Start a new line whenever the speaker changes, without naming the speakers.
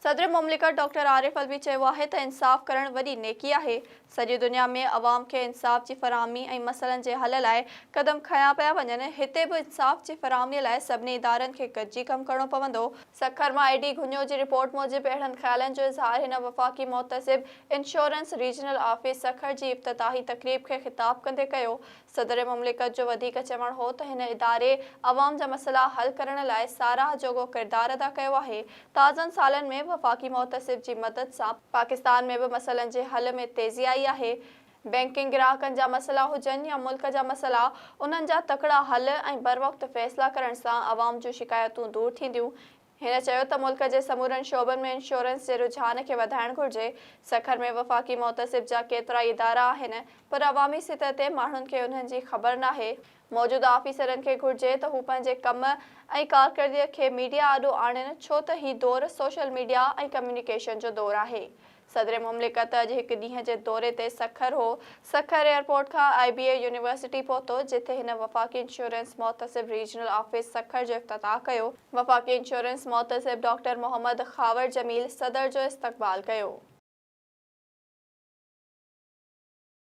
صدر مملڪت ڊاڪٽر عارف علوي چيو آهي ته انصاف ڪرڻ وڏي نيڪي آهي، سڄي دنيا ۾ عوام کي انصاف جي فراهمي ۽ مسئلن جي حل لاء قدم کنيا پيا وڃن، هتي به انصاف جي فراهمي لاء سڀني ادارن کي گڏجي ڪم ڪرڻو پوندو. سکر مان اي ڊي گهنيو جي رپورٽ موجب اهڙن خيالن جو اظهار هن وفاقي محتسب انشورنس ريجنل آفيس سکر جي افتتاحي تقريب کي خطاب ڪندي ڪيو. صدر مملڪت جو وڌيڪ چوڻ هو ته هن اداري عوام جا مسئلا حل ڪرڻ لاء ساراهه جوڳو ڪردار ادا ڪيو آهي، تازن سالن ۾ وفاقي محتسب جي مدد سان پاڪستان ۾ به مسئلن جي حل ۾ تيزي آئي آهي، بئنڪنگ گراهڪن جا مسئلا هجن يا ملڪ جا مسئلا، انهن جا تڪڙا حل ۽ بروقت فيصلا ڪرڻ سان عوام جون شڪايتون دور ٿينديون. هن چيو ته ملڪ جي سمورن شعبن ۾ انشورنس جي رجحان کي وڌائڻ گهرجي، سکر ۾ وفاقي محتسب جا ڪيترائي ادارا آهن پر عوامي سطح تي ماڻهن کي انهن جي خبر ناهي، موجوده آفيسرن کي گهرجي ته هو پنهنجي ڪم ۽ ڪارڪردگي کي ميڊيا آڏو آڻين ڇو ته هي دور سوشل ميڊيا ۽ ڪميونيڪيشن جو دور آهي. صدر مملڪت اڄ هڪ ڏينهن جي دوري تي سکر هو. سکر ايئرپورٽ کان آء بي اي يونيورسٽي پهتو، جتي هن وفاقي انشورنس محتسب ريجنل آفيس سکر جو افتتاح ڪيو. وفاقي انشورنس محتسب ڊاڪٽر محمد خاور جميل صدر جو استقبال ڪيو.